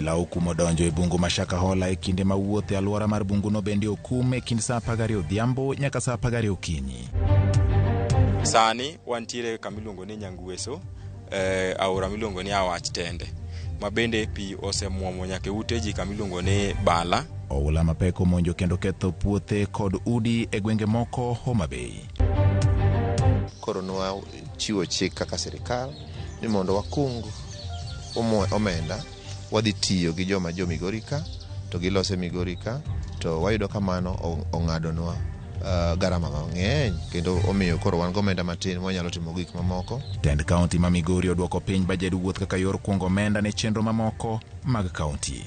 Obila okumo donjo e bungu ma Shakahola e kinde ma wuoth e alwora mar bunguno bende okum e kind saa 12 odhiambo nyaka saa 12 okinyi. Sani wantiere kama iluongo ni Nyangweso, aora miluongo ni Awach Tende, ma bende pi osemwomo nyaka e ute ji kama iluongo ni Bala. Oula mapek omonjo kendo ketho puothe kod udi e gwenge moko Homa Bay. Koro nwachiwo chik kaka sirikal ni mondo wakung omenda wadhi tiyo gi joma jo Migori ka to gilose Migori ka to wayudo ka mano ong'adonwa garama mang'eny kendo omiyo koro wan gomenda matin mwanyalo timo gik mamoko. Tend kaunti ma Migori odwoko piny bajed wuoth kaka yor kungo omenda ne chenro mamoko mag kaunti.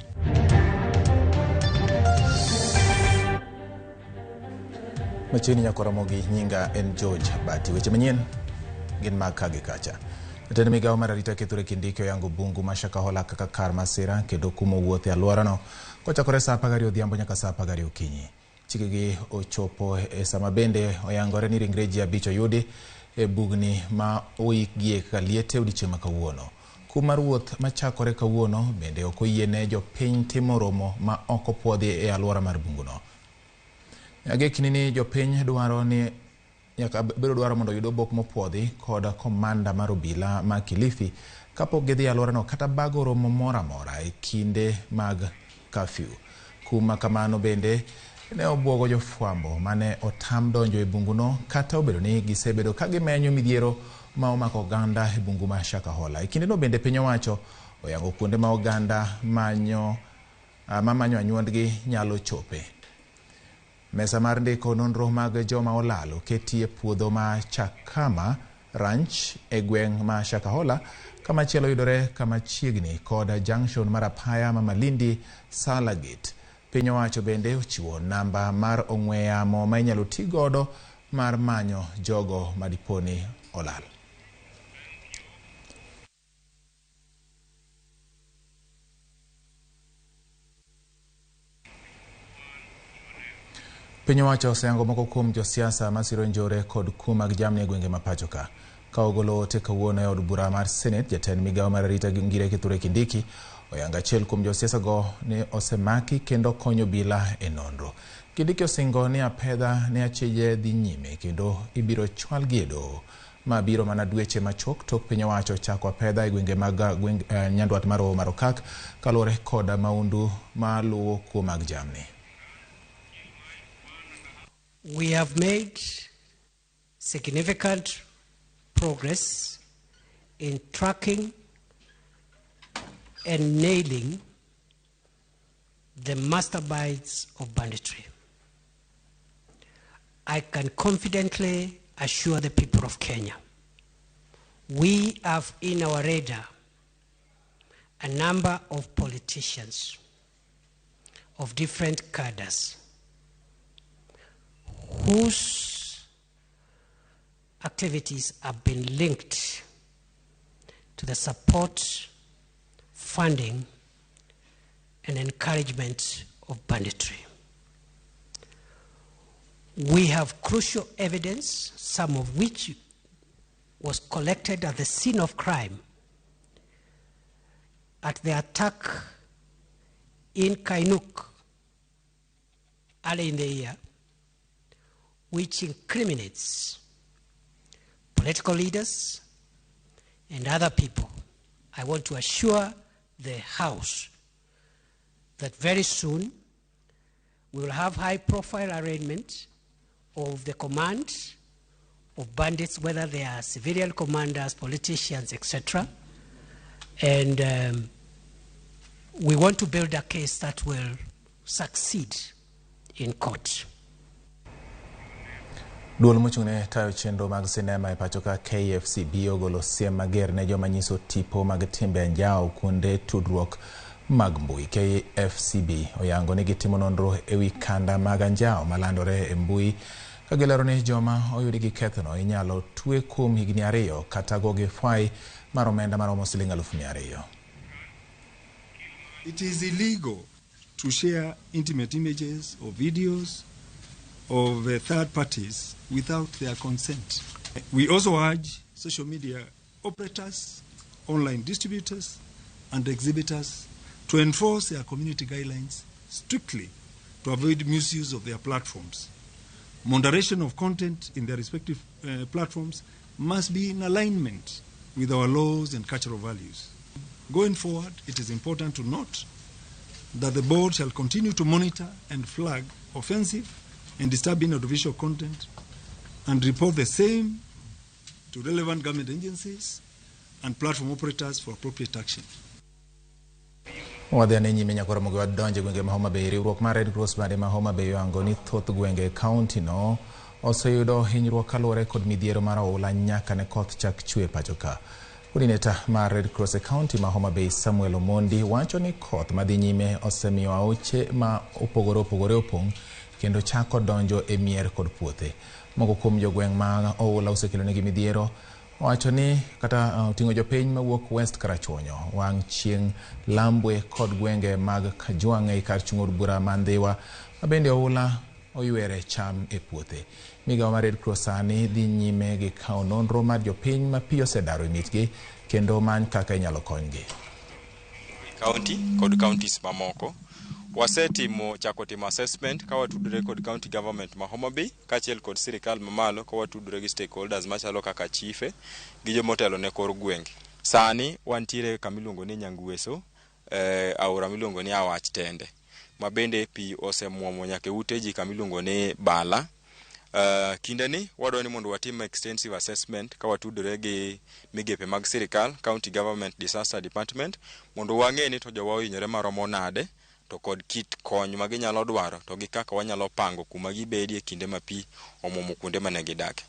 Machiegni nyaka Ramogi, nyinga en George Bati. Weche manyien gin mag ka gi kacha. Jatend migawo mar arita Kithure Kindiki oyango bungu ma Shakahola kaka kar masira kendo kumo wuoth e alworano kochakore saa 12 odhiambo nyaka saa 12 okinyi. Chikegi ochopo e sama bende oyangore ni ringre ji 5 oyudi e bugni ma oikgie kaka liete odiechieng' ma kawuono. Kum mar wuoth machakore kawuono bende ok oyiene jopiny timo romo ma ok opuodhi e alwora mar bunguno. Agekni ni jopiny dwaro ni nyaka biro dwaro mondo oyud obok mopuodhi kod komanda mar obila ma Kilifi kapok gidhi e alworano kata bago romo moro amora e kinde mag kafyu. Kum ma kamano bende ne obwogo jofwambo mane otam donjo e bunguno kata obedo ni gisebedo ka gimenyo midhiero ma omako oganda e bungu ma Shakahola. E kindeno bende piny owacho oyango kuonde ma oganda manyo mamanyo anyuondgi nyalo chope. Mesa mar ndiko nonro mag joma olal oketi e puodho ma Chakama Ranch e gweng' ma Shakahola, kamachielo yudore kama chiegni kod junction mar apaya ma Malindi Sala Gate. Piny owacho bende ochiwo namba mar ong'we yamo ma inyalo ti godo mar manyo jogo madiponi olal. Piny owacho oseyango moko kuom josiasa masiro njore kod kuo mag jamni e gwenge ma pacho ka. Ka ogolo ote kawuono e od bura mar Senate, jatend migawo mar arita Ngire Kithure Kindiki oyango achiel kuom josiasa go ni osemaki kendo konyo obila e nonro. Kindiki osingo ni apedha ne achije dhi nyime kendo ibiro chwalgi e doho. Ma biro mana dweche machuok tok piny owacho chako apedha e gwenge mag nyandwat mar Hoho mar Okak kaluwore kod maundu maluwo kuo mag jamni. We have made significant progress in tracking and nailing the masterminds of banditry. I can confidently assure the people of Kenya, we have in our radar a number of politicians of different cadres whose activities have been linked to the support, funding, and encouragement of banditry. We have crucial evidence, some of which was collected at the scene of crime, at the attack in Kainuk early in the year, which incriminates political leaders and other people. I want to assure the House that very soon we will have high-profile arraignment of the command of bandits, whether they are civilian commanders, politicians, etc. And we want to build a case that will succeed in court. Duol mochung'ne tayo chenro mag sinema e pacho ka KFCB ogolo siem mager ne joma nyiso tipo mag timbe anjawo kuonde tudruok mag mbui. KFCB oyango ni gitimo nonro ewi kanda mag anjawo malandore e mbui ka gilero ni joma oyudi gi kethono inyalo twe kuom higni 2 kata gogi fai mar omenda maromo siling 200,000. It is illegal to share intimate images or videos of third parties without their consent. We also urge social media operators, online distributors, and exhibitors to enforce their community guidelines strictly to avoid misuse of their platforms. Moderation of content in their respective platforms must be in alignment with our laws and cultural values. Going forward, it is important to note that the board shall continue to monitor and flag offensive and disturbing audiovisual content and report the same to relevant government agencies and platform operators for appropriate action. Wadhi ane nyime nyaka Ramogi wadonje e gwenge ma Homa Bay. Riwruok mar Red Cross bade ma Homa Bay oyango ni thoth gwenge e kaunti no oseyudo hinyruok kaluwore kod midhiero mar oula nyaka ne koth chak chwe pacho ka. Coordinator mar Red Cross e kaunti ma Homa Bay Samuel Omondi wacho ni koth madhi nyime osemiyo aoche ma opogore opogore opong' kendo chako donjo e mier kod puothe. Moko kuom jogweng' ma oula osekelonegi midhiero owacho ni kata oting'o jopiny mawuok West Karachuonyo, wang' chieng' Lambwe kod gwenge mag Kajwang' ei kar chung' od bura ma Ndhiwa ma bende oula oywere cham e puothe. Migawo mar Red Cross sani dhi nyime gi kawo nonro mar jopiny ma pi osedaro e miechgi kendo many kaka inyalo konygi. County kod counties mamoko wasetimo chako timo assessment ka watudore kod county government ma Homa Bay kaachiel kod sirikal mamalo ka watudore gi stakeholders machalo kaka chife gi jomotelo ne kor gwenge. Sani wantiere kama iluongo ni Nyangweso, aora miluongo ni Awach Tende ma bende pi osemwomo nyaka e ute ji kama iluongo ni Bala. Kinde ni wadwa ni mondo watim extensive assessment ka watudore gi migepe mag sirikal, county government disaster department, mondo wang'e ni to jowa ohinyore maromo nade to kod kit kony ma ginyalo dwaro to gi kaka wanyalo pango kuma gibedie kinde ma pi omwomo kuonde mane gidake.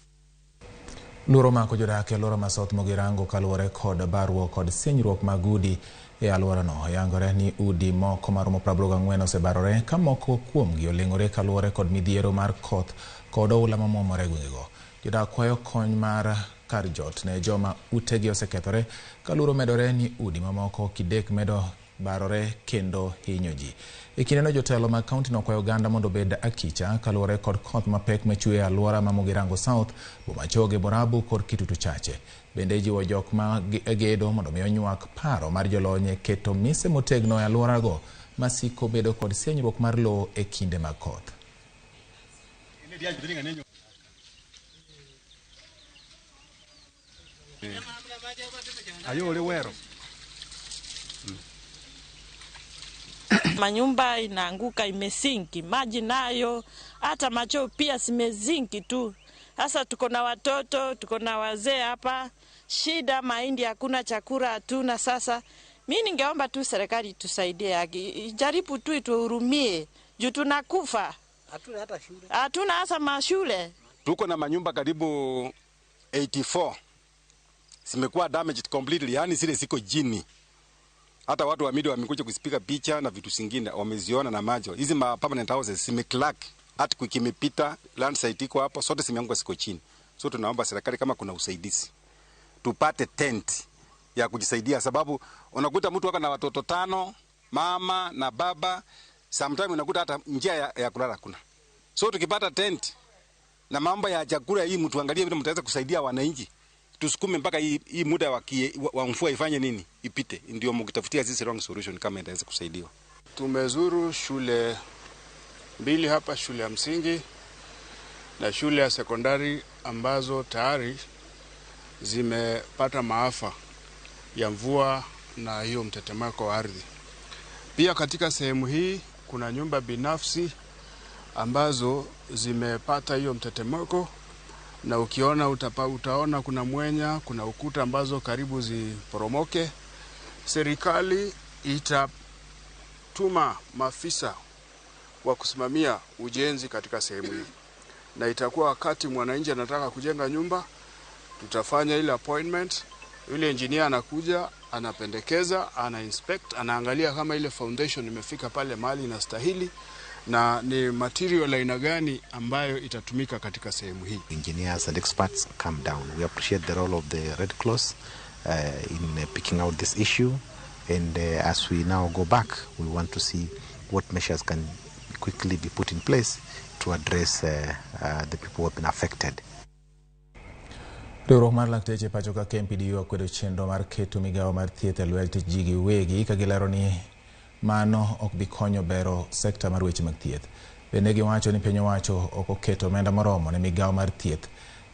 Luoro mako jodak e alwora ma South Mugirango kaluwore kod barruok kod sinyruok mag udi e alworano. Yangore ni udi moko maromo 84 osebarore ka moko kuomgi oleng'ore kaluwore kod midhiero mar koth kod oula mamwomore e gwengego. Jodak kwayo kony mar kar jot ne joma utegi osekethore ka luoro medore ni udi mamoko kidek medo barore kendo hinyo ji. E kindeno jotelo mag kaunti nokwayo oganda mondo obed akicha kaluwore kod koth mapek machwe e alwora ma Mugirango South, Bomachoge, Borabu kod Kitutu Chache. Bende ijiwo jok ma gedo mondo mi onywak paro mar jolony e keto mise motegno e alworago masiko bedo kod sienyruok mar lowo e kinde mag koth. Manyumba inaanguka imesinki, maji nayo hata macho pia simezinki tu. Sasa tuko na watoto, tuko na wazee hapa, shida mahindi hakuna, chakula hatuna. Sasa mimi ningeomba tu serikali tusaidie, ijaribu tu ituhurumie juu tunakufa. Hatuna hata shule. Hatuna hasa mashule. Tuko na manyumba karibu 84 zimekuwa damaged completely, yani zile ziko chini. Hata watu wa media wamekuja kusipiga picha na vitu zingine wameziona na macho. Hizi ma permanent houses zimecrack, earthquake imepita, landslide iko hapo, sote zimeanguka ziko chini. So tunaomba serikali kama kuna usaidizi tupate tent ya kujisaidia, sababu unakuta mtu hapa na watoto 5, mama na baba, sometimes unakuta hata njia ya kulala hakuna. So tukipata tent na mambo ya chakula hii, mtu angalie vile mtaweza kusaidia wananchi. Tusukume mpaka hii muda wa mvua ifanye nini ipite, ndio mkitafutia sisi wrong solution kama itaweza kusaidiwa. Tumezuru shule 2 hapa, shule ya msingi na shule ya sekondari ambazo tayari zimepata maafa ya mvua na hiyo mtetemeko wa ardhi. Pia katika sehemu hii kuna nyumba binafsi ambazo zimepata hiyo mtetemeko, na ukiona utaona kuna mwenya, kuna ukuta ambazo karibu ziporomoke. Serikali itatuma maafisa wa kusimamia ujenzi katika sehemu hii, na itakuwa wakati mwananchi anataka kujenga nyumba, tutafanya ile appointment, yule engineer anakuja, anapendekeza, ana inspect, anaangalia kama ile foundation imefika pale mahali inastahili na ni material aina gani ambayo itatumika katika sehemu hii. Engineers and experts come down. We appreciate the role of the Red Cross in picking out this issue, and as we now go back, we want to see what measures can quickly be put in place to address the people who have been affected. Riwruok mar lakteche pacho ka KMPDU okwedo chenro mar keto migawo mar thieth e lwet ji giwegi ka gilero ni Mano ok bi konyo bero sekta mar weche mag thieth. Bende giwacho ni piny owacho ok oketo omenda moromo ne migawo mar thieth.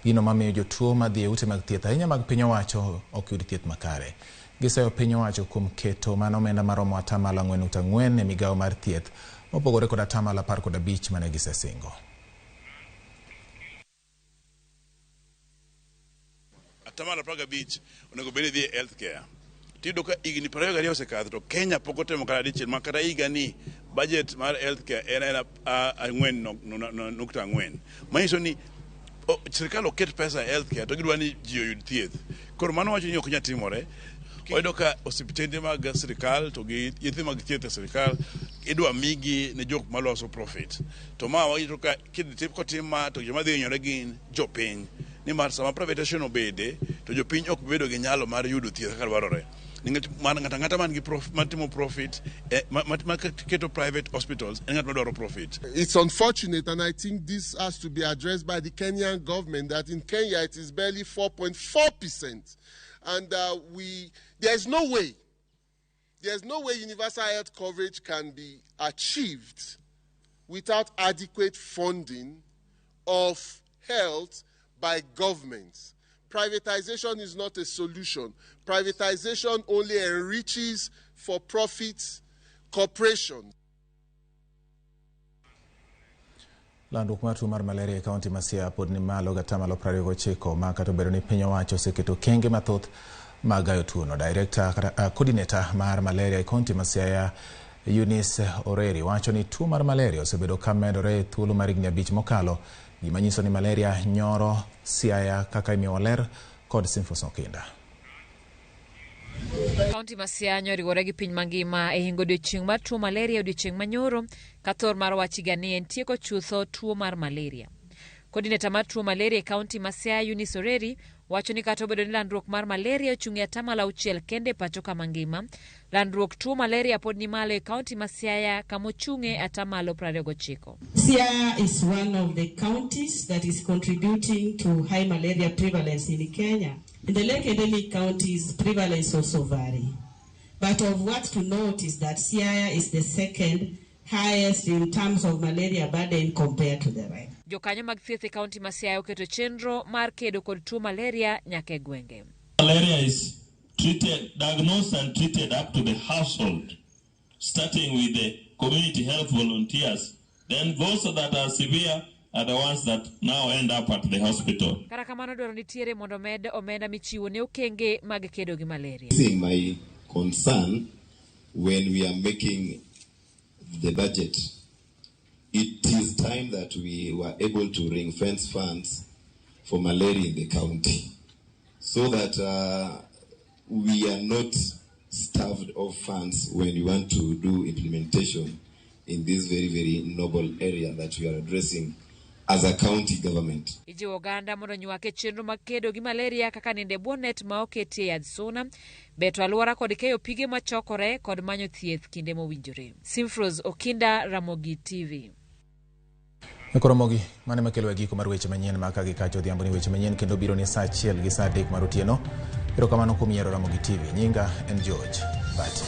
Gino mamiyo jotuo madhi e ute mag thieth ahinya mag piny owacho ok yud thieth makare. Giseyo piny owacho kuom keto mana omenda maromo 4.4% e migawo mar thieth mopogore kod 15% mane gisesingo. 15% onego bed ni dhi e healthcare. Tiyudo ka higni 22 osekadho to Kenya pok otemo kata dichiel ma kata higa ni budget mar healthcare en 4.4. Manyiso ni sirikal ok ket pesa e healthcare to gidwa ni ji oyud thieth. Koro mano wacho ni ok nyal timore. Wayudo ka osiptende mag sirikal to gi yedhe mag thieth e sirikal idwa migi ne jok maloso profit. To ma wayudo ka kotim ma to joma dhi hinyore gin jopiny. Nimar sama privatization obede to jopiny ok bedo gi nyalo mar yudo thieth kaka dwarore. Nikech ng'ato ang'ata man gi matimo profit, ma keto private hospitals en ng'at madwaro profit. It's unfortunate, and I think this has to be addressed by the Kenyan government, that in Kenya it is barely 4.4%. And there's no way universal health coverage can be achieved without adequate funding of health by governments. Privatization is not a solution. Privatization only enriches for-profit corporations. Landruok mar tuo mar malaria e kaunti ma Siaya pod ni malo gi 29% ma kata obedo ni piny owacho oseketo okenge mathoth mag gayo tuono. Director kata coordinator mar malaria e kaunti ma Siaya Eunice Oreri wacho ni tuo mar malaria osebedo ka medore e thuolo mar higni 5 mokalo, gima nyiso ni malaria nyoro Siaya kaka imiyo ler kod Simfos Okinda. Kaunti ma Siaya nyoriwore gi piny mangima e hingo odiochieng' mar tuo malaria odiochieng' manyoro ka thor mar wach higani en tieko chutho tuo mar malaria. Coordinator mar tuo malaria e kaunti ma Siaya Eunice Oreri wacho ni kata obedo ni landruok mar malaria ochung' e 6% kende e pacho kama ngima, landruok tuo malaria pod ni malo e kaunti ma Siaya kama ochung'e 29%. Siaya is one of the counties that is contributing to high malaria prevalence in Kenya. In the lake endemic counties, prevalence also vary. But of what to note is that Siaya is the second highest in terms of malaria burden compared to the rest. Jokanyo mag thieth e kaunti ma Siaya oketo chenro mar kedo kod tuo malaria nyaka e gwenge. Malaria is treated, diagnosed and treated up to the household, starting with the community health volunteers. Then those that are severe are the ones that now end up at the hospital. Kata kamano dwaro nitiere mondo med omenda michiwo ne okenge mag kedo gi malaria. My concern when we are making the budget, it is time that we were able to ring fence funds for malaria in the county so that we are not starved of funds when we want to do implementation in this very, very noble area that we are addressing as a county government. Ijiwo oganda mondo nywak e chenro mag kedo gi malaria kaka nindo e bwo net ma oketie yadh suna, beto alwora kod keyo pige machokore kod manyo thieth kinde mowinjore. Simfros Okinda, Ramogi TV. Koro mane makelo e giko mar weche manyien ma ka gi kacha odhiambo ni weche manyien kendo biro ni saa 1 gi saa 3 mar otieno. Erokamano kuom yiero Ramogi TV. Nyinga en George Bati.